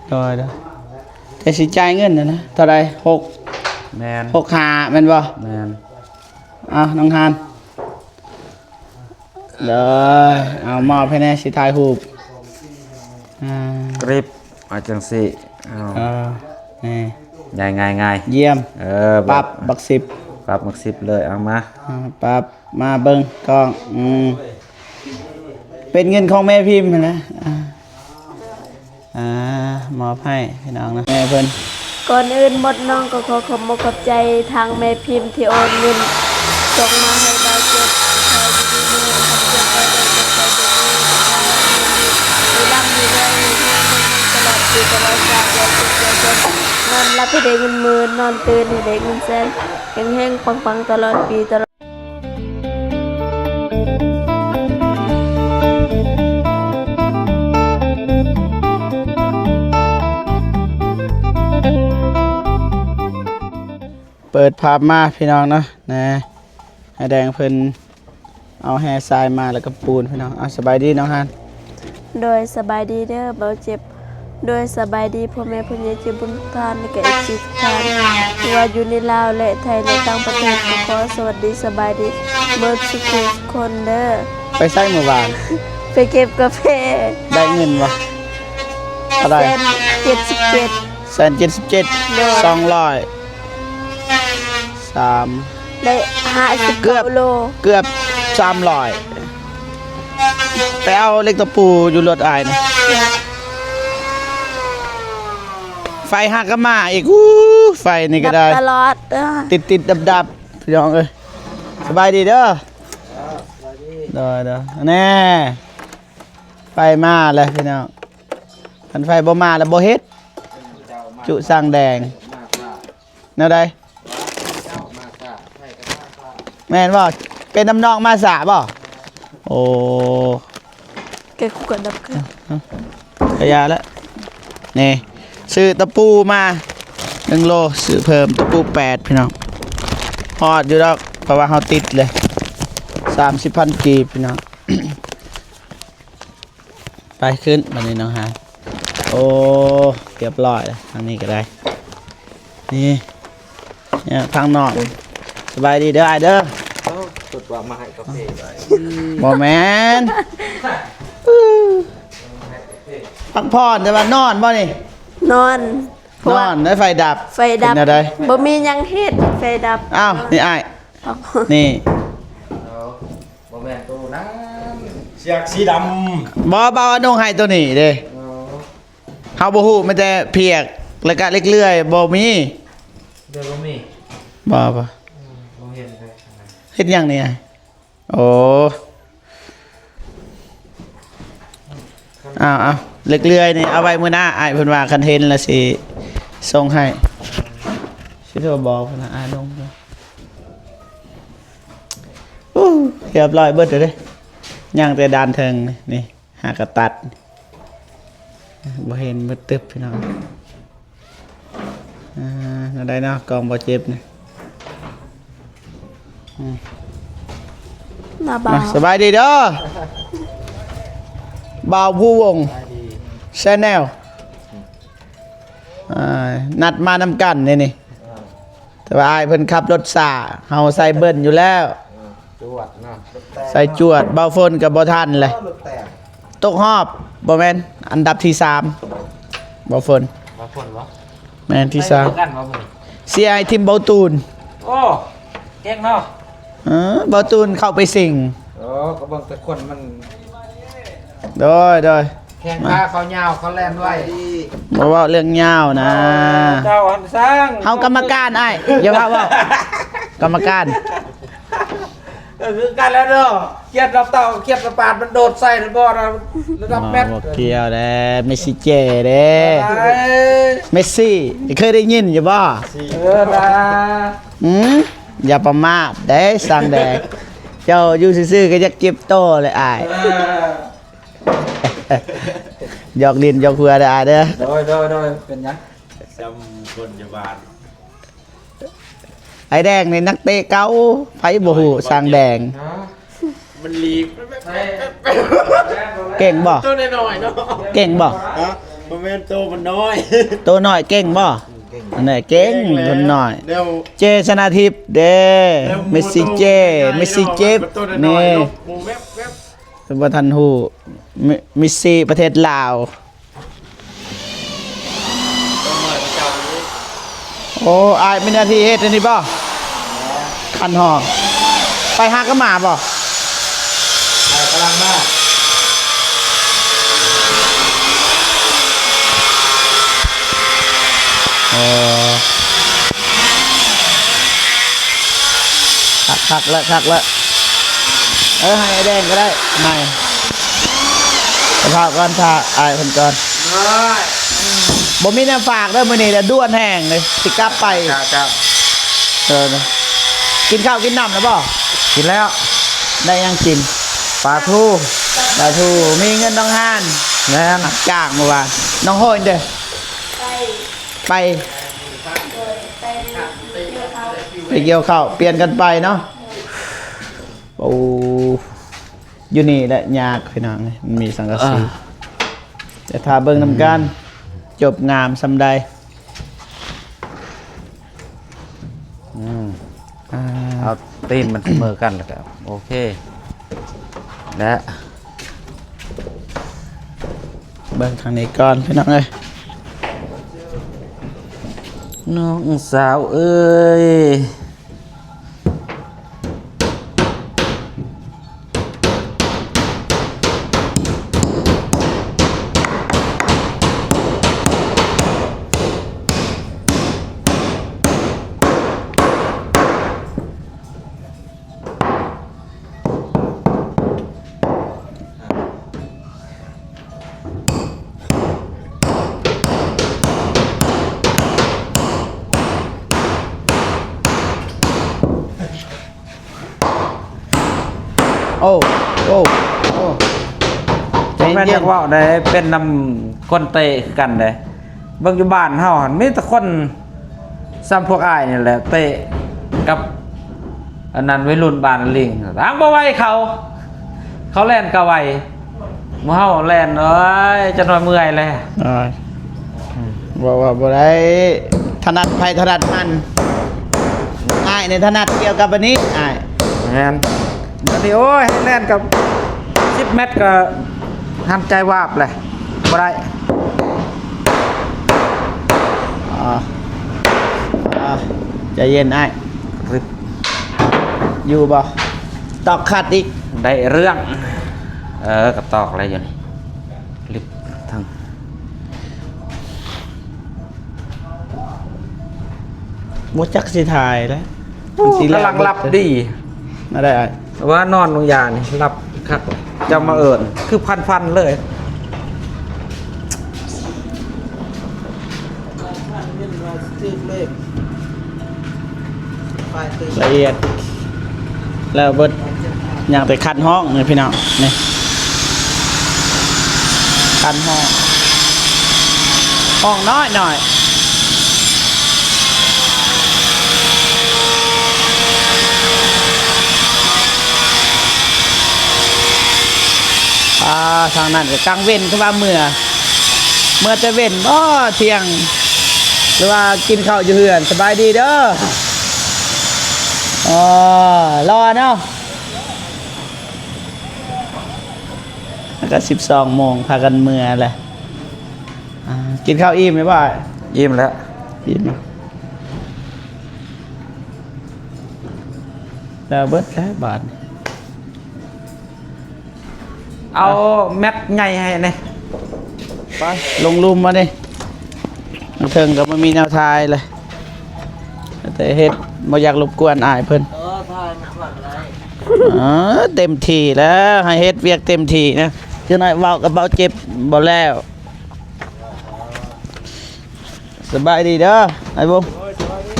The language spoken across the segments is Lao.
ໂດຍ ໂດຍ ແຕ່ຊິຈ່າຍເງິນຫັ້ນນະ ເທົ່າໃດ? ຫົກ ແມ່ນ ຫົກຫ້າ ແມ່ນບໍ່? ແມ່ນ. ເອົາ ນ້ອງຮານ ເດີ ເອົາ ມອບໃຫ້ແດ່ ຊິຖ່າຍຮູບ ອ່າ ກຣິບ ເອົາຈັ່ງຊີ້ ເອົາ ເອີ ນີ້ ງ່າຍໆໆ ຢ້ຽມ ເອີ ປັບບັກສິບ ປັບບັກສິບເລີຍ ເອົາມາ ອ່າ ປັບ ມາເບິ່ງກ້ອງ ອືມ ເປັນເງິນຂອງແມ່ພິມຫັ້ນນະ ອ່າ ອ່າ ມອບໃຫ້ພີ່ນ້ອງນະ ແມ່ເພິ່ນ. ກ່ອນອື່ນໝົດ ນ້ອງກໍຂໍຂອບອົກຂອບໃຈທາງແມ່ພິມທີ່ໂອນເງິນສົ່ງມາໃຫ້ບ່າວເຈັບ ຂໍໃຫ້ຢູ່ດີມີແຮງ ຄຳເຈັບໄປໄດ້ ເຈັບໄປບໍ່ມີ ຂໍໃຫ້ມີ ໃຫ້ລ່ຳໃຫ້ລວຍ ໃຫ້ເຮັງໆ ຕະຫຼອດປີຕະຫຼອດຊາດ ຢ່າເຈັບຢ່າຈົນ ນອນຫຼັບໃຫ້ໄດ້ເງິນໝື່ນ ນອນຕື່ນໃຫ້ໄດ້ເງິນແສນ ເຮັງໆ ປັງໆ ຕະຫຼອດປີຕະຫຼອດ ເປີດພາບມາພີ່ນ້ອງເນາະ ນະ ອ້າຍແດງເພິ່ນເອົາແຮ່ຊາຍມາ ແລ້ວກໍປູນພີ່ນ້ອງ. ເອົາ ສະບາຍດີນ້ອງຮານ. ໂດຍ ສະບາຍດີເດີບ່າວເຈັບ. ໂດຍ ສະບາຍດີພໍ່ແມ່ຜູ້ໃຫຍ່ໃຈບຸນທຸກທ່ານ ແລະກະເອັຟຊີທຸກທ່ານ ທີ່ວ່າຢູ່ໃນລາວ ແລະໄທ ແລະຕ່າງປະເທດ ກໍຂໍສະຫວັດດີສະບາຍດີເບິດສູ່ຜູ້ສູ່ຄົນເດີ. ໄປໃສມື້ວານ? ໄປເກັບກາແຟ. ໄດ້ເງິນບໍ່? ເທົ່າໃດ? ແສນເຈັດສິບເຈັດ. ແສນເຈັດສິບເຈັດ. ໂດຍ ສອງຮ້ອຍ ສາມ ໄດ້ຫ້າສິບ ເກືອບ ໂລ ເກືອບສາມຮ້ອຍ. ໄປເອົາເຫຼັກຕະປູຢູ່ລົດອ້າຍນະ. ໄຟຫາກະມາອີກ. ອູ້ ໄຟນີ້ກໍໄດ້ ດັບຕະຫຼອດ ເອີ ຕິດໆດັບໆ ພີ່ນ້ອງເອີຍ. ສະບາຍດີເດີ. ໂດຍໆ ແນ່ ໄຟມາແລ້ວພີ່ນ້ອງ. ຄັນໄຟບໍ່ມາແລ້ວບໍ່ເຮັດ. ຈຸສ້າງແດງ ແນວໃດ? ແມ່ນບໍ່? ເປັນນ້ຳນອກມາສາບໍ່? ໂອ້ ແກະຄູ່ກັນດັບເຄື່ອງ ກະຢ່າລະ. ນີ້ ຊື້ຕະປູມາໜຶ່ງໂລ ຊື້ເພີ່ມຕະປູແປດພີ່ນ້ອງ. ຮອດຢູ່ດອກ ເພາະວ່າເຮົາຕິດເລີຍ ສາມສິບພັນກີບພີ່ນ້ອງ. ໄປຂຶ້ນບາດນີ້ນ້ອງຮານ. ໂອ້ ຮຽບຮ້ອຍແລ້ວ ທາງນີ້ກໍໄດ້. ນີ້ ນີ້ທາງນອກ. ສະບາຍດີເດີອ້າຍເດີ. ເອົ້າ ຄິດວ່າມາໃຫ້ກາເຟ. ບໍ່ແມ່ນ ພັກຜ່ອນ. ແຕ່ວ່ານອນບໍ່ນີ້? ນອນ ນອນ ໄດ້ໄຟດັບ. ໄຟດັບ ເປັນແນວໃດ? ບໍ່ມີຫຍັງເຮັດ ໄຟດັບ. ອ້າວ ນີ້ອ້າຍ ພັກຜ່ອນ ນີ້ ບໍ່ແມ່ນໂຕນັ້ນ ເສື້ອສີດຳ. ບໍ່ ບ່າວອານຸໃຫ້ໂຕນີ້ເດ້. ເຮົາບໍ່ຮູ້ ມີແຕ່ພຽກ ແລ້ວກະເຫຼັກເລື່ອຍບໍ່ມີ. ເລື່ອຍບໍ່ມີ. ບໍ່ ບໍ່ ອືມ ບໍ່ເຫັນເລີຍ. ເຮັດຫຍັງນີ້? ໂອ້ ເອົາໆ ເຫຼັກເລື່ອຍນີ້ເອົາໄວ້ມື້ໜ້າ ອ້າຍເພິ່ນວ່າ ຄັນເຫັນລະຊິສົ່ງໃຫ້. ຊິໂທບອກເພິ່ນວ່າ ອ້າຍລົງ. ໂອ້ ຮຽບຮ້ອຍເບິດແລ້ວເດ້. ຍັງແຕ່ດ້ານເທິງນີ້ ນີ້ ຫາກະຕັດ ບໍ່ເຫັນເບິດຕຶບພີ່ນ້ອງ. ອ່າ ແນວໃດເນາະ ກ້ອງບໍ່ເຈັບນີ້. ອືມ ໜ້າບ່າວ ມາ ສະບາຍດີເດີ ບ່າວພູວົງ Channel. ອ່າ ນັດມານຳກັນນີ້ນີ້. ເອີ ແຕ່ວ່າອ້າຍເພິ່ນຂັບລົດຊ້າ ເຮົາໃສ່ເບິ້ນຢູ່ແລ້ວ. ເອີ ຈວດເນາະ ໃສ່ຈວດ. ເບົາຝົນກໍບໍ່ທັນແຫຼະ ລົດແຕກ ຕົກຮອບ. ບໍ່ແມ່ນ ອັນດັບທີສາມ ເບົາຝົນ. ເບົາຝົນບໍ່? ແມ່ນ ທີສາມ ເສຍໃຫ້ທີມເບົາຕູນ. ໂອ້ ເກັ່ງເນາະ. ເອີ ເບົາຕູນເຂົ້າໄປຊິງ. ເອີ ກໍເບິ່ງແຕ່ຄົນມັນ ໂດຍ ໂດຍ ແຂ້ງຂາເຂົາຍາວ ເຂົາແລ່ນໄວ. ບໍ່ເວົ້າເລື່ອງຍາວນະ ເຈົ້າຫັ້ນຊ່າງ. ເຮົາກຳມະການອ້າຍ ຢ່າພາເວົ້າ ກຳມະການ. ເອີ ຄືກັນແລ້ວເນາະ ຂຽດລະເຕົ້າ ຂຽດລະປາດ ມັນໂດດໃສ່ລະບໍ່ ລະດັບແມັດ. ບໍ່ກ່ຽວແຫຼະ ເມຊິເຈເດ້ ເມຊິ ເຄີຍໄດ້ຍິນຢູ່ບໍ່? ເອີນະ ອືມ ຢ່າປະໝາດເດ້ ຊ່າງແດງ. ເຈົ້າຢູ່ຊື່ໆ ກໍຢາກເຈັບໂຕເລີຍອ້າຍ. ເອີ ຢອກຫຼິ້ນຢອກຫົວເດີອ້າຍເດີ. ໂດຍ ໂດຍ ໂດຍ ເປັນຫຍັງ? ຈຳຄົນຢູ່ບ້ານ. ອ້າຍແດງນີ້ນັກເຕະເກົ່າ ໃຜບໍ່ຮູ້ຊ່າງແດງ. ມັນລີກ ເກັ່ງບໍ່? ໂຕນ້ອຍໆເນາະ. ເກັ່ງບໍ່? ຮະ? ບໍ່ແມ່ນໂຕມັນນ້ອຍ ໂຕນ້ອຍເກັ່ງບໍ່? ເກັ່ງ ອັນນັ້ນເກັ່ງ ເກັ່ງແຫຼະ ຄົນນ້ອຍ ແນວ ເຈ ຊະນາທິບເດ້ ແນວ ເມສຊີເຈ ເມສຊີເຈ ໂຕນ້ອຍໆ ນີ້ ເນາະ ໝູ່ແວບໆ ບໍ່ທັນຮູ້ ເມ ເມສຊີປະເທດລາວ. ໂອ້ ອ້າຍມີໜ້າທີ່ເຮັດອັນນີ້ບໍ່? ຄັນຫໍ່ ໄປຫາກະໝາບໍ່? ໄປ ກຳລັງມາ. ເອີ ຄັກໆ ລະ ຄັກລະ. ເອີ ໃຫ້ອ້າຍແດງກໍໄດ້ ໃໝ່ ສະພາບກ່ອນ ຖ້າອ້າຍເພິ່ນກ່ອນ. ບໍ່ມີແນວຝາກເດີ ມື້ນີ້ລະດ່ວນແຮງເລີຍ ຊິກັບໄປ. ເຈົ້າ ເຈົ້າ ເອີ ກິນເຂົ້າກິນນ້ຳແລ້ວບໍ່? ກິນແລ້ວ. ໄດ້ຫຍັງກິນ? ປາທູ ປາທູ. ມີເງິນນອງຮານ? ແມ່ນ. ຮັບຈ້າງມື້ວານ. ນ້ອງໂຮຍເດີ? ໄປ ໄປ ໄປກ່ຽວເຂົ້າ ປ່ຽນກັນໄປເນາະ. ໂອ້ ຢູ່ນີ້ແຫຼະຍາກພີ່ນ້ອງເອີຍ ມັນມີສັງກະສີ. ເອີ ແຕ່ຖ້າເບິ່ງນຳກັນ ຈົບງາມສ່ຳໃດ. ອືມ ອ່າ ເອົາຕີນມັນສະເໝີກັນ ແລ້ວກໍໂອເຄ ແລະ ເບິ່ງທາງນີ້ກ່ອນພີ່ນ້ອງເອີຍ ນ້ອງສາວເອີຍ. ໂອ້ ໂອ້ ໂອ້ ບໍ່ແມ່ນຢາກເວົ້າໃດ ເປັນນຳຄົນເຕະຄືກັນເດ້. ເບິ່ງຢູ່ບ້ານເຮົາຫັ້ນ ມີແຕ່ຄົນ ສ່ຳພວກອ້າຍນີ້ແຫຼະ ເຕະກັບອັນນັ້ນ ໄວລຸ້ນບ້ານລິງ ທາງບໍ່ໄວເຂົາ ເຂົາແລ່ນກະໄວ ໝູ່ເຮົາແລ່ນ ໂອ້ຍ ຈັກໜ້ອຍເມື່ອຍແລ້ວ. ເວົ້າວ່າບໍ່ໄດ້ ຖະໜັດໃຜຖະໜັດມັນ ອ້າຍນີ້ຖະໜັດກ່ຽວກັບອັນນີ້ ອ້າຍ ແມ່ນ. ອັນນີ້ ໂອ້ຍ ໃຫ້ແລ່ນກັບສິບແມັດກໍຫັນໃຈວາບແຫຼະ ບໍ່ໄດ້. ອ່າ ອ່າ ໃຈເຢັນອ້າຍ ລິບ ຢູ່ບໍ່? ຕອກຂັດອີກ ໄດ້ເລື່ອງ. ເອີ ກໍຕອກແລ້ວຢູ່ນີ້ ລິບທັງ ບໍ່ຈັກຊິຖ່າຍແລ້ວ. ໂອ້ ມັນຊິແລ້ວ ກຳລັງຫຼັບດີ ມາໄດ້ອ້າຍ ວ່ານອນລົງຢານີ້ ຫຼັບຄັກ ເຈົ້າມາເອີ້ນ ຄືຝັນໆ ເລີຍ. ລະອຽດແລ້ວເບິດ ຍັງແຕ່ຄັນຫ້ອງນີ້ພີ່ນ້ອງ ນີ້ ຄັນຫ້ອງ ຫ້ອງນ້ອຍໆ. ອ່າ ທາງນັ້ນກໍກາງເວັນຄືວ່າເມືອ ເມືອແຕ່ເວັນບໍ່ ທ່ຽງ ຫຼືວ່າກິນເຂົ້າຢູ່ເຮືອນ. ສະບາຍດີເດີ. ອໍ ລໍເນາະ ແລ້ວກໍສິບສອງໂມງ ພາກັນເມືອແຫຼະ. ອ່າ ກິນເຂົ້າອີ່ມແລ້ວບໍ່? ອີ່ມແລ້ວ ອີ່ມແລ້ວ ແລ້ວເບິດແລ້ວບາດນີ້. ເອົາແມັດໃຫຍ່ໃຫ້ແດ່. ໄປ ລົງລຸ່ມມານີ້ ທາງເທິງກໍບໍ່ມີແນວຖ່າຍເລີຍ ແຕ່ເຮັດ ບໍ່ຢາກລົບກວນອ້າຍເພິ່ນ. ເອີ ເຕັມທີ່ແລ້ວ ໃຫ້ເຮັດວຽກເຕັມທີ່ນະ. ຈັກໜ້ອຍເວົ້າກັບເບົາເຈັບບໍ່ແລ້ວ. ສະບາຍດີເດີອ້າຍບົງ. ໂອ້ຍ ສະບາຍດີ.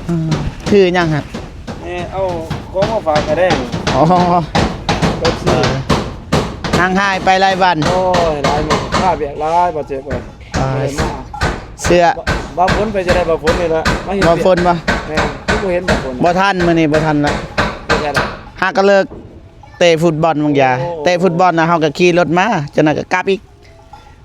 ອືມ ຖືຫຍັງຫັ້ນ? ແມ່ເອົາຂອງມາຝາກກະແດງ. ອໍ ເປັບຊີ. ຫ່າງຫາຍໄປຫຼາຍວັນ. ໂອ້ຍ ຫຼາຍມື້ ຄາວຽກຫຼາຍ ບາດເຈັບເອີຍ. ອ່າ ບໍ່ໄດ້ມາ. ເສື້ອ ບ່າວຝົນ ໄປຈະໄດ້ບ່າວຝົນນີ້ລະ ມາເຮັດ ບ່າວຝົນບໍ່? ແມ່ນ ຄືບໍ່ເຫັນບ່າວຝົນ. ບໍ່ທັນ ມື້ນີ້ບໍ່ທັນລະ. ເຮັດຈັ່ງໃດ? ຫາກະເລີກເຕະຟຸດບອນບາງຢາ. ໂອ້ ເຕະຟຸດບອນນະ ເຮົາກະຂີ່ລົດມາ ຈັ່ງນັ້ນກະກັບອີກ.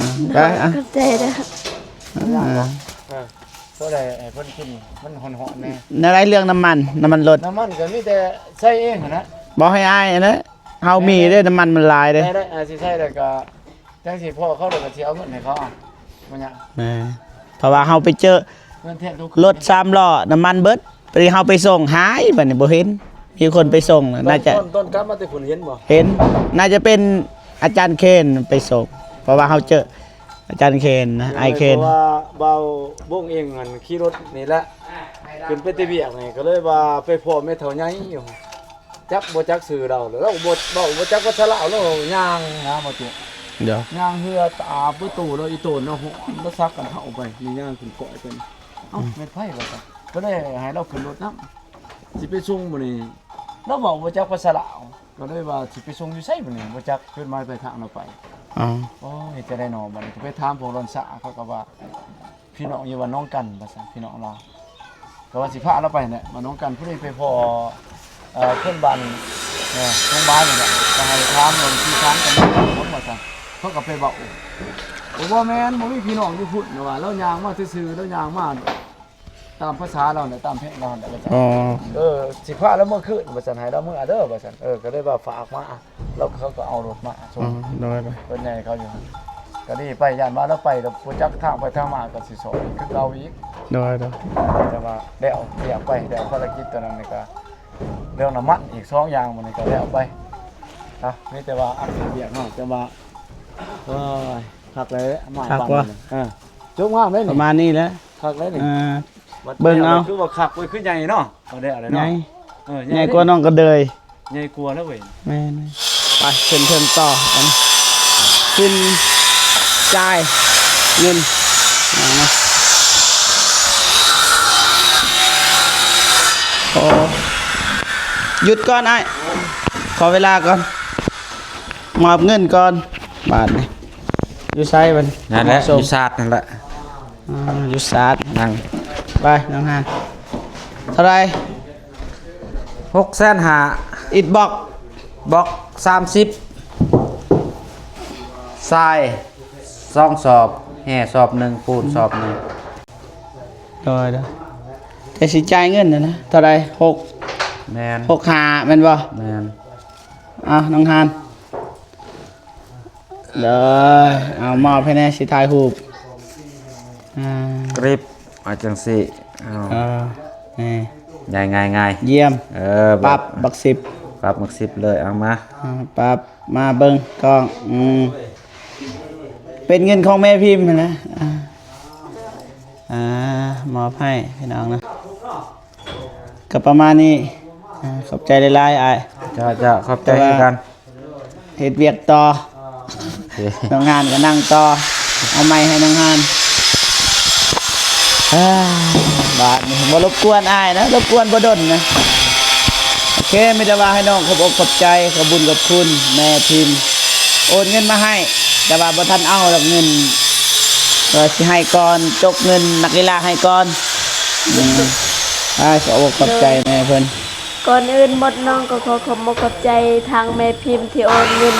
ອ່າ ໄດ້ ອ່ະ ຂອບໃຈເດີ ອ່າ ເອີ ພໍໄດ້ໃຫ້ເພິ່ນກິນ ມັນຮ້ອນໆແດ່. ແນວໃດເລື່ອງນ້ຳມັນ ນ້ຳມັນລົດ? ນ້ຳມັນກໍມີແຕ່ໃສ່ເອງຫັ້ນນະ ບອກໃຫ້ອ້າຍຫັ້ນນະ ເຮົາມີເດ້ ນ້ຳມັນມັນຫຼາຍເດ້. ໄດ້ໆ ອ່າ ຊິໃສ່ແລ້ວກໍ ຈັ່ງຊິພໍເຂົາ ແລ້ວກໍຊິເອົາເງິນໃຫ້ເຂົາ ເອົາ ບໍ່ຍາກ ແມ່ນ ເພາະວ່າເຮົາໄປເຈີ ເງິນແທນທຸກ ລົດສາມລໍ້ ນ້ຳມັນເບິດ ບາດນີ້ເຮົາໄປສົ່ງຫາຍ ບາດນີ້ບໍ່ເຫັນ ມີຄົນໄປສົ່ງ ໜ້າຈະ ຕອນ ຕອນກັບມາແຕ່ພຸ້ນເຫັນບໍ່? ເຫັນ ໜ້າຈະເປັນອາຈານເຄນໄປສົ່ງ ເພາະວ່າເຮົາເຈີອາຈານເຄນນະ ອ້າຍເຄນ ເພາະວ່າບ່າວວົງເອງຫັ້ນຂີ່ລົດນີ້ແຫຼະ ຂຶ້ນໄປແຕ່ວຽກນີ້ ກໍເລີຍວ່າໄປພໍ້ແມ່ເຖົ້າໃຫຍ່ຢູ່ ຈັກບໍ່ຈັກຊື່ລາວ ລາວບໍ່ ເວົ້າບໍ່ຈັກພາສາລາວ ລາວຍ່າງນະ ມາເຕີ ຍ່າງເຮືອຕາບປະຕູ ລາວອີໂຕນເນາະ ລາວສັກກັນເທົາໄປ ນີ້ຍ່າງຂຶ້ນກ້ອຍໄປ ເອົ້າ ອືມ ແມ່ນໃຜວ່າຊັ້ນ ກໍເລີຍໃຫ້ລາວຂຶ້ນລົດນຳ ຊິໄປສົ່ງມື້ນີ້ ລາວເວົ້າບໍ່ຈັກພາສາລາວ ກໍເລີຍວ່າຊິໄປສົ່ງຢູ່ໃສມື້ນີ້ ບໍ່ຈັກ ຈົດໝາຍປາຍທາງລາວໄປ ອໍ ໂອ້ຍ ເຮັດຈັ່ງໃດນໍ ບັດນີ້ກໍໄປຖາມພວກລອນຊາ ເຂົາກໍວ່າ ພີ່ນ້ອງຢູ່ບ້ານໜອງກັນ ວ່າຊັ້ນ ພີ່ນ້ອງລາວ ກໍວ່າຊິພາລາວໄປຫັ້ນແຫຼະ ບ້ານໜອງກັນ ຜູ້ໃດໄປພໍ້ ເອີ ຄົນບ້ານ ເອີ ໂຮງບານນີ້ແຫຼະ ກໍໃຫ້ຖາມເລື່ອງທີ່ຖາມກັນໝົດວ່າຊັ້ນ ເຂົາກໍໄປເວົ້າ ໂອ້ ບໍ່ແມ່ນ ບໍ່ມີພີ່ນ້ອງຢູ່ພຸ້ນ ລາວວ່າ ລາວຍ່າງມາຊື່ໆ ລາວຍ່າງມາຕາມພາສາລາວແຫຼະ ຕາມແຜນລາວແຫຼະ ວ່າຊັ້ນ ອໍ ເອີ ຊິພາລາວເມືອຄືນ ວ່າຊັ້ນ ໃຫ້ລາວເມືອເດີ ວ່າຊັ້ນ ເອີ ກໍເລີຍວ່າຝາກມາ ແລ້ວເຂົາກໍເອົາລົດມາສົ່ງ ອໍ ໂດຍ ເພິ່ນໃຫຍ່ເຂົາຢູ່ ກໍດີໄປ ຢ້ານວ່າລາວໄປແລ້ວບໍ່ຈັກທາງໄປທາງມາ ກໍຊິຊອກຄືເກົ່າອີກ ໂດຍ ໂດຍ ແຕ່ວ່າແລ້ວວຽກໄປ ແລ້ວພາລະກິດຕົວນັ້ນນີ້ກໍ ເລື່ອງນ້ຳມັນອີກສອງຢ່າງ ມື້ນີ້ກໍແລ້ວໄປ ອ່ະ ມີແຕ່ວ່າອັບເດດວຽກເນາະ ແຕ່ວ່າ ໂອ້ຍ ຄັກແລ້ວ ມາ ຄັກບໍ່ ປານນີ້ ເອີ ຈົບງາມເລີຍນີ້ ປະມານນີ້ແຫຼະ ຄັກແລ້ວນີ້ ອ່າ ບັດ ເບິ່ງເອົາ ຄືວ່າຄັກເວີຍ ຄືໃຫຍ່ເນາະ ເອົາໄດ້ ເອົາໄດ້ເນາະ ໃຫຍ່ ເອີ ໃຫຍ່ກວ່ານ້ອງກະເດີຍ ໃຫຍ່ກວ່າແລ້ວເວີຍ ແມ່ນ ໄປຂຶ້ນເທິງຕໍ່ ຂຶ້ນຈ່າຍເງິນ ໂອ້ ຢຸດກ່ອນອ້າຍ ຂໍເວລາກ່ອນ ມອບເງິນກ່ອນ ບາດນີ້ ຢູ່ໃສບັດນີ້ ນັ້ນແຫຼະ ຢູ່ສາດນັ້ນແຫຼະ ອ່າ ຢູ່ສາດ ນັ່ງ ໄປ ນ້ອງຮານ ເທົ່າໃດ? ຫົກແສນຫ້າ ອິດບລັອກ ບລັອກສາມສິບ ຊາຍສອງສອບ ແຮ່ສອບໜຶ່ງ ປູນສອບໜຶ່ງ ໂດຍ ໂດຍ ແຕ່ຊິຈ່າຍເງິນຫັ້ນນະ ເທົ່າໃດ? ຫົກ ແມ່ນ ຫົກຫ້າ ແມ່ນບໍ່? ແມ່ນ ເອົາ ນ້ອງຮານ ເດີ ເອົາມອບໃຫ້ແດ່ ຊິຖ່າຍຮູບ ອ່າ ກຣິບ ເອົາຈັ່ງຊີ້ ເອົາ ເອີ ນີ້ ງ່າຍໆໆ ຢ້ຽມ ເອີ ປັບບັກສິບ ປັບບັກສິບເລີຍ ເອົາມາ ອ່າ ປັບ ມາເບິ່ງກ້ອງ ອືມ ເປັນເງິນຂອງແມ່ພິມຫັ້ນນະ ອ່າ ອ່າ ມອບໃຫ້ພີ່ນ້ອງນະ ກໍປະມານນີ້ ອ່າ ຂອບໃຈຫຼາຍໆ ອ້າຍ ເຈົ້າ ເຈົ້າ ຂອບໃຈຄືກັນ. ເຮັດວຽກຕໍ່ ໂອເຄ ນ້ອງຮານກໍນັ່ງຕໍ່ ເອົາໄມ້ໃຫ້ນ້ອງຮານ. ເອີ ບາດນີ້ບໍ່ລົບກວນອ້າຍນະ ລົບກວນບໍ່ດົນນະ. ໂອເຄ ມີແຕ່ວ່າໃຫ້ນ້ອງຂອບອົກຂອບໃຈ ຂອບບຸນຂອບຄຸນແມ່ພິມ ໂອນເງິນມາໃຫ້ ແຕ່ວ່າບໍ່ທັນເອົາດອກເງິນ ວ່າຊິໃຫ້ກ່ອນ ຈົກເງິນນັກກິລາໃຫ້ກ່ອນ. ອືມ ອ້າຍ ຂອບອົກຂອບໃຈແມ່ເພິ່ນ. ກ່ອນອື່ນໝົດ ນ້ອງກໍຂໍຂອບອົກຂອບໃຈທາງແມ່ພິມທີ່ໂອນເງິນ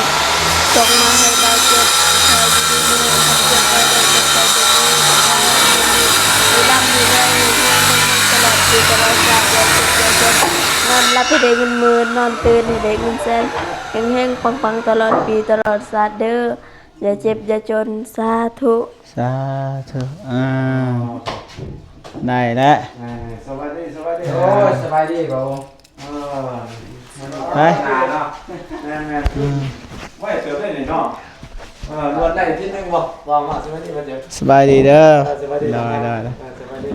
ສົ່ງມາໃຫ້ບ່າວເຈັດ ຂໍໃຫ້ຢູ່ດີມີແຮງ ຄວາມເຈັບໄດ້ໄດ້ ເຈັບໄດ້ບໍ່ມີ ໃຫ້ຮ່ຳໃຫ້ລວຍ ເຮັງໆ ຕະຫຼອດປີຕະຫຼອດຊາດ ຢ່າເຈັບຢ່າຈົນ ນອນຫຼັບໃຫ້ໄດ້ເງິນໝື່ນ ນອນຕື່ນໃຫ້ໄດ້ເງິນແສນ ເຮັງໆ ປັງໆ ຕະຫຼອດປີຕະຫຼອດຊາດເດີ້ ຢ່າເຈັບຢ່າຈົນ ສາທຸ. ສາທຸ ອ່າ ໄດ້ແລ້ວ. ເອີ ສະບາຍດີ ສະບາຍດີ ເອີ ໂອ້ຍ ສະບາຍດີບ່າວ. ເອີ ໄປ ໜ້າເນາະ ແມ່ນໆ ອືມ ໄວເຕີບເດ້ນີ້ເນາະ. ເອີ ລວນໄດ້ທີໜຶ່ງບໍ່ ວ່າມາ ສະບາຍດີບ່າວເຈັດ ສະບາຍດີເດີ ເອີ ສະບາຍດີ ໂດຍ ໂດຍ ເອີ ສະບາຍດີ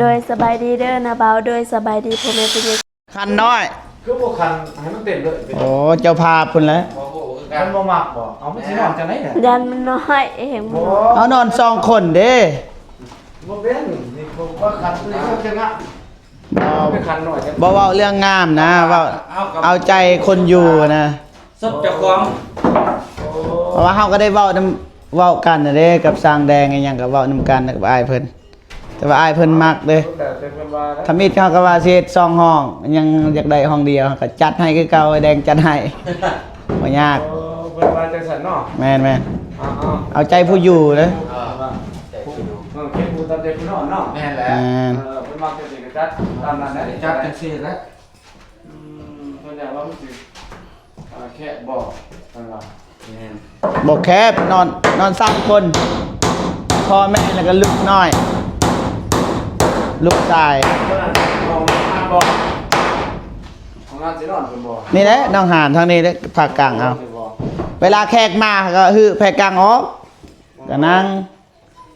ໂດຍ ສະບາຍດີເດີນ້າບ່າວ ໂດຍ ສະບາຍດີພໍ່ແມ່ພີ່ນ້ອງ. ຄັນນ້ອຍ ຄືບໍ່ຄັນໃຫ້ມັນເຕັມເລີຍ? ໂອ້ ເຈົ້າພາບພຸ້ນແຫຼະ ບໍ່ຮູ້ຄືກັນ ມັນບໍ່ມັກບໍ່? ເອົາ ມັນຊິນອນຈັ່ງໃດນີ້? ຢ້ານມັນນ້ອຍເອງ ບໍ່ ເຮົານອນສອງຄົນເດ້. ບໍ່ເປັນ ນີ້ບໍ່ຄັນ ນີ້ເຈົ້າຈະງະ ບໍ່ ໄປຄັນນ້ອຍ ບໍ່ເວົ້າເລື່ອງງາມນະ ເວົ້າ ເອົາ ເອົາໃຈຄົນຢູ່ນະ ສົບເຈົ້າຂອງ. ໂອ້ ເພາະວ່າເຮົາກໍໄດ້ເວົ້ານຳ ເວົ້າກັນນະເດ້ ກັບຊ່າງແດງອີ່ຫຍັງກໍເວົ້ານຳກັນກັບອ້າຍເພິ່ນ. ແຕ່ວ່າອ້າຍເພິ່ນມັກເດ້ ແຕ່ເພິ່ນວ່ານະ ທຳອິດເຮົາກໍວ່າຊິເຮັດສອງຫ້ອງ ຍັງຢາກໄດ້ຫ້ອງດຽວ ເຮົາກໍຈັດໃຫ້ຄືເກົ່າ ອ້າຍແດງຈັດໃຫ້ ບໍ່ຍາກ. ໂອ້ ເພິ່ນວ່າຈັ່ງຊັ້ນເນາະ. ແມ່ນໆ ເອົາ ເອົາ ເອົາໃຈຜູ້ຢູ່ເດ້. ເອີ ໃຈຜູ້ຢູ່ ເອີ ເຮັດຜູ້ຕາມໃຈຜູ້ນອນເນາະ. ແມ່ນແຫຼະ ແມ່ນ ເອີ ເພິ່ນມັກຈັ່ງຊີ້ກໍຈັດຕາມນັ້ນແຫຼະ ຈັດຈັ່ງຊີ້ແຫຼະ. ອືມ ເພິ່ນຢາກວ່າມັນຊິ ອ່າ ແຄບບໍ່ ເພິ່ນວ່າ. ແມ່ນ ບໍ່ແຄບ ນອນ ນອນສາມຄົນ ພໍ່ແມ່ ແລ້ວກໍລູກນ້ອຍ ລູກຊາຍ. ຫ້ອງນ້ອງຮານບໍ່? ຫ້ອງນ້ອງຊິນອນພຸ້ນບໍ່? ນີ້ແຫຼະ ນ້ອງຮານທາງນີ້ເດ້ ພາກາງເອົາ. ເວລາແຂກມາກໍຮື້ແພກາງອອກ ກໍນັ່ງ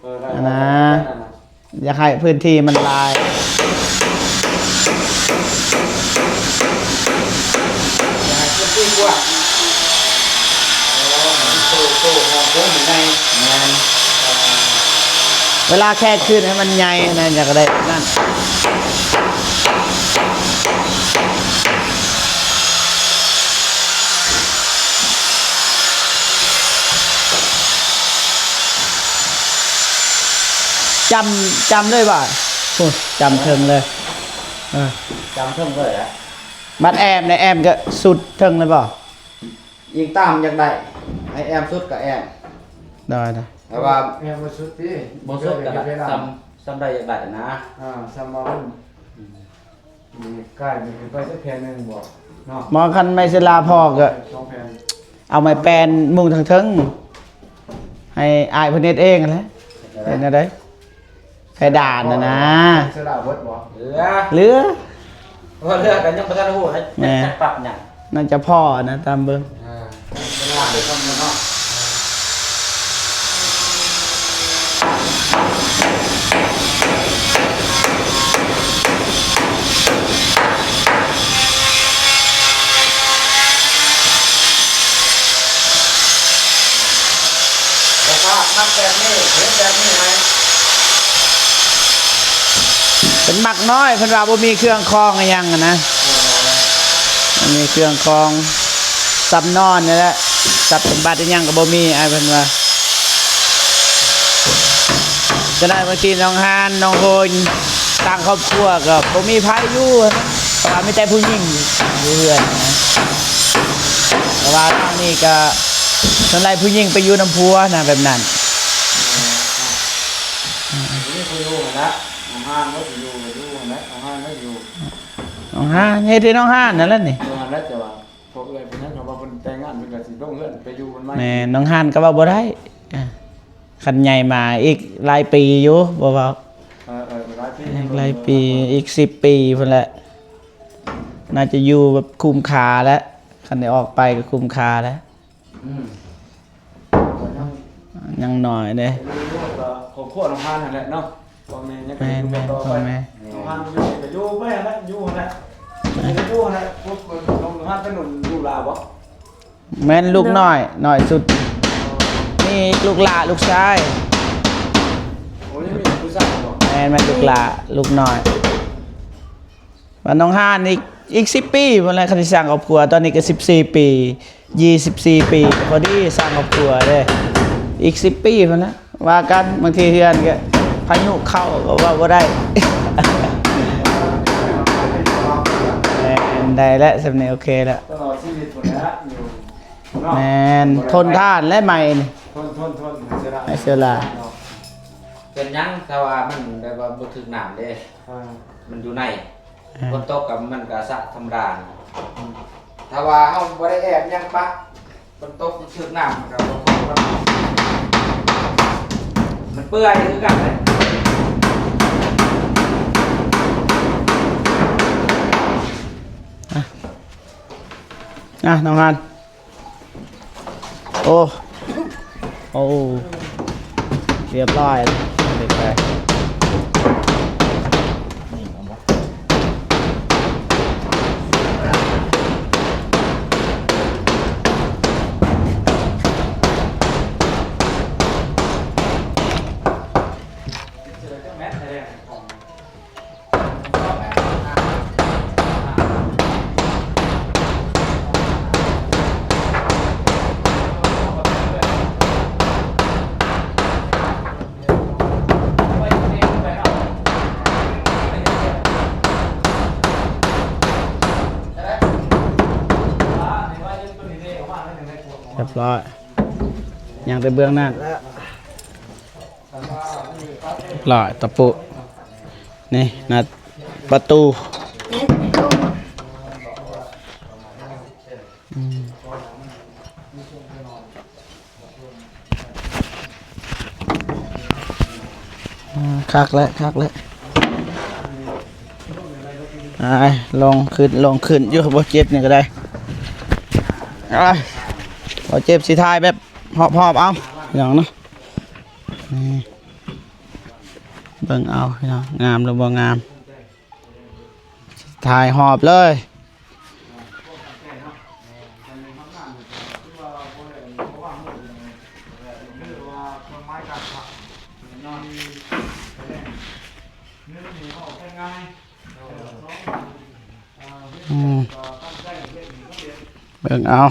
ເອີ ໄດ້ ອັນນະ ໄດ້ ໄດ້ ຢາກໃຫ້ພື້ນທີ່ມັນຫຼາຍ ຢາກໃຫ້ພື້ນທີ່ກວ້າງ. ໂອ້ ໃຫ້ມັນໂຕ ໂຕ ຫ້ອງໂຖງໃຫຍ່. ແມ່ນ ເອີ ເວລາແຂກຂຶ້ນໃຫ້ມັນໃຫຍ່ນະ ຢາກໄດ້ນັ້ນ. ຈ້ຳ ຈ້ຳເລີຍວ່າ ໂອ້ ຈ້ຳເທິງເລີຍ. ເອີ ຈ້ຳເທິງເລີຍແຫຼະ. ບັດແອ້ມເດ້ ແອ້ມກໍສຸດເທິງເລີຍບໍ່? ອີງຕາມຢາກໄດ້ ໃຫ້ແອ້ມສຸດກໍແອ້ມ. ໄດ້ໆ ແຕ່ວ່າແອ້ມບໍ່ສຸດຕິ ບໍ່ສຸດກໍໄດ້ ສ່ຳ ສ່ຳໃດຢາກໄດ້ນະ. ອ່າ ສ່ຳວ່າມັນ ອືມ ນີ້ກາຍນີ້ຂຶ້ນໄປຈັກແຜ່ນໜຶ່ງບໍ່ເນາະ? ໝໍ ຄັນໄມ້ສິລາພໍກໍສອງແຜ່ນ ເອົາໄມ້ແປ້ນມຸງເທິງໆ ໃຫ້ອ້າຍເພິ່ນເຮັດເອງຫັ້ນແຫຼະ. ເຮັດແນວໃດ? ເຮັດແນວໃດ? ເພດານນະນະ. ເສືອເບິດບໍ່? ເຫຼືອ ເຫຼືອ ເພາະເຫຼືອກໍຍັງບໍ່ທັນຮູ້ນະ ແມ່ນ ຈັກປັບຫຍັງ. ໜ້າຈະພໍນະ ຕາມເບິ່ງ. ເອີ ເວລາເດີນທາງເນາະ ສະພາບມັກແບບນີ້ ເຮັດແບບນີ້ໃຫ້ ເພິ່ນມັກນ້ອຍ ເພິ່ນວ່າບໍ່ມີເຄື່ອງຄອງອີ່ຫຍັງຫັ້ນນະ. ບໍ່ມີເຄື່ອງຄອງ ຊັບນອນນີ້ແຫຼະ ຊັບສົມບັດອີ່ຫຍັງກໍບໍ່ມີ ອ້າຍເພິ່ນວ່າ. ຈະໄດ້ບາງທີນ້ອງຮານ ນ້ອງໂຮນ ຕ່າງຄອບຄົວກໍບໍ່ມີໃຜຢູ່ ເພາະວ່າມີແຕ່ຜູ້ຍິງຢູ່ເຮືອນນະ. ເພາະວ່າທາງນີ້ກໍສ່ວນຫຼາຍຜູ້ຍິງໄປຢູ່ນຳຜົວນະ ແບບນັ້ນ. ເອີ ບໍ່ມີຜູ້ຢູ່ຫັ້ນລະ ນ້ອງຮານບໍ່ຢູ່ ຢູ່ຫັ້ນແຫຼະ ນ້ອງຮານບໍ່ຢູ່. ນ້ອງຮານ ເຮັດໃຫ້ນ້ອງຮານນັ້ນແຫຼະນີ້ ເອີ ຫັ້ນແຫຼະ ແຕ່ວ່າ ພວກເອື້ອຍເພິ່ນນັ້ນ ເຂົາວ່າເພິ່ນແຕ່ງງານ ເພິ່ນກໍຊິລົງເຮືອນໄປຢູ່ເພິ່ນໃໝ່. ແມ່ນ ນ້ອງຮານກໍເວົ້າບໍ່ໄດ້ ອ່າ ຄັນໃຫຍ່ມາອີກຫຼາຍປີຢູ່ ບໍ່ເວົ້າ. ເອີ ເອີ ຫຼາຍປີ ອີກຫຼາຍປີ ອີກສິບປີພຸ້ນແຫຼະ ໜ້າຈະຢູ່ແບບຄຸ້ມຄ່າແຫຼະ ຄັນໄດ້ອອກໄປກໍຄຸ້ມຄ່າແຫຼະ. ອືມ ກໍຍັງ ຍັງໜ້ອຍເດ້ ຄອບຄົວນ້ອງຮານຫັ້ນແຫຼະເນາະ. ພໍ່ແມ່ຍັງ ແມ່ນໆ ຢູ່ຕໍ່ໄປ ພໍ່ແມ່ ນ້ອງຮານຢູ່ນີ້ກໍຢູ່ໄປຫັ້ນແຫຼະ ຢູ່ຫັ້ນແຫຼະ. ແມ່ນລູກນ້ອຍ ນ້ອຍສຸດ ມີລູກຫຼ້າ ລູກຊາຍ. ໂອ້ ຍັງມີຜູ້ຊາຍບໍ່? ແມ່ນ ແມ່ນລູກຫຼ້າ ລູກນ້ອຍ. ບ້ານໜອງຫານອີກ ອີກສິບປີພຸ້ນແຫຼະ ຄັນຊິສ້າງຄອບຄົວ. ຕອນນີ້ກໍສິບສີ່ປີ ຊາວສີ່ປີ ພໍດີສ້າງຄອບຄົວເດ້. ອີກສິບປີພຸ້ນແຫຼະ ວ່າກັນ. ບາງທີເຮືອນກໍພາຍຸເຂົ້າກໍເວົ້າບໍ່ໄດ້. ແມ່ນ ໄດ້ແລ້ວ ສ່ຳນີ້ໂອເຄແລ້ວ ຕະຫຼອດຊີວິດພຸ້ນແຫຼະ ຢູ່ເນາະ. ແມ່ນ ທົນທານແລະໄມ້ນີ້ ທົນ ທົນ ທົນ ໄມ້ເຊື້ອລາ ໄມ້ເຊື້ອລາ. ເປັນຫຍັງ ຖ້າວ່າມັນແບບວ່າບໍ່ຖືກນ້ຳເດ້ ອ່າ ມັນຢູ່ໃນ ອ່າ ຝົນຕົກກໍມັນກໍສະທຳມະດາ. ອືມ ຖ້າວ່າເຮົາບໍ່ໄດ້ແອບຫຍັງປະ ຝົນຕົກຖືກນ້ຳ ມັນກໍບໍ່ຄົນ ມັນເປື່ອຍຄືກັນເລີຍ. ອ່ະ ອ່ະ ນ້ອງຮານ. ໂອ້ ໂອ້ ຮຽບຮ້ອຍ ເດັກໄປ. ຮຽບຮ້ອຍ ຍັງແຕ່ເບື້ອງນັ້ນ. ລອຍຕະປູ ນີ້ ນັດປະຕູ. ອືມ ອ່າ ຄັກແລ້ວ ຄັກແລ້ວ. ອ່າ ລົງຂຶ້ນ ລົງຂຶ້ນຢູ່ ບໍ່ເຈັບນີ້ກໍໄດ້. ອ່າ ບໍ່ເຈັບ ຊິຖ່າຍແບບຮອບໆ ເອົາ ພີ່ນ້ອງເນາະ. ນີ້ ເບິ່ງເອົາພີ່ນ້ອງ ງາມຫຼືບໍ່ງາມ ຖ່າຍຮອບເລີຍ. ອືມ ເບິ່ງເອົາ.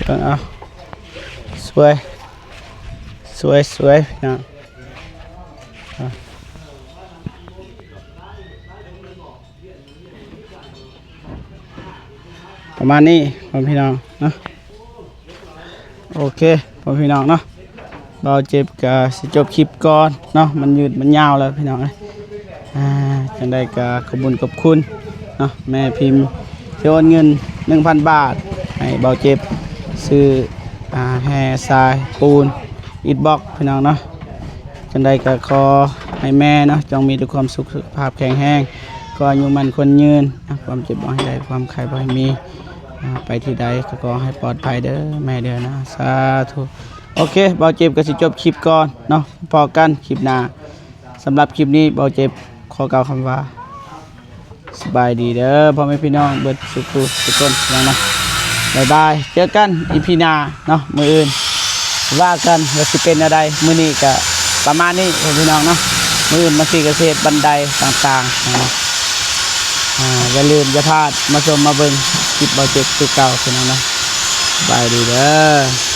ເບິ່ງເອົາ ສວຍ ສວຍ ສວຍ ພີ່ນ້ອງ. ປະມານນີ້ພໍ່ແມ່ພີ່ນ້ອງເນາະ. ໂອເຄ ພໍ່ແມ່ພີ່ນ້ອງເນາະ ບ່າວເຈັບກະຊິຈົບຄລິບກ່ອນເນາະ ມັນຍືດມັນຍາວແລ້ວພີ່ນ້ອງເອີຍ. ອ່າ ຈັ່ງໃດກະຂອບບຸນຂອບຄຸນເນາະ ແມ່ພິມທີ່ໂອນເງິນໜຶ່ງພັນບາດ ໃຫ້ບ່າວເຈັບຊື້ ອ່າ ແຮ່ຊາຍປູນ ອິດບລັອກ ພີ່ນ້ອງເນາະ. ຈັ່ງໃດກໍຂໍໃຫ້ແມ່ເນາະ ຈົ່ງມີແຕ່ຄວາມສຸກ ສຸຂະພາບແຂງແຮງ ຂໍອາຍຸໝັ້ນຂວັນຍືນ ຄວາມເຈັບບໍ່ໃຫ້ໄດ້ ຄວາມໄຂ້ບໍ່ໃຫ້ມີ ອ່າ ໄປທີ່ໃດກໍຂໍໃຫ້ປອດໄພເດີແມ່ເດີນະ ສາທຸ. ໂອເຄ ບ່າວເຈັບກໍຊິຈົບຄລິບກ່ອນເນາະ ພໍ້ກັນຄລິບໜ້າ. ສຳລັບຄລິບນີ້ ບ່າວເຈັບຂໍກ່າວຄຳວ່າ ສະບາຍດີເດີພໍ່ແມ່ພີ່ນ້ອງເບິດສູ່ຜູ້ສູ່ຄົນເນາະ. ບາຍບາຍ ເຈີກັນອີພີໜ້າເນາະ ມື້ອື່ນວ່າກັນວ່າຊິເປັນແນວໃດ. ມື້ນີ້ກະປະມານນີ້ພໍ່ແມ່ພີ່ນ້ອງເນາະ ມື້ອື່ນມາສີກະເສດບັນໄດຕ່າງໆເນາະ. ອ່າ ຢ່າລືມຢ່າພາດມາຊົມມາເບິ່ງຄລິບບ່າວເຈັບຄືເກົ່າພີ່ນ້ອງເນາະ. ສະບາຍດີເດີ.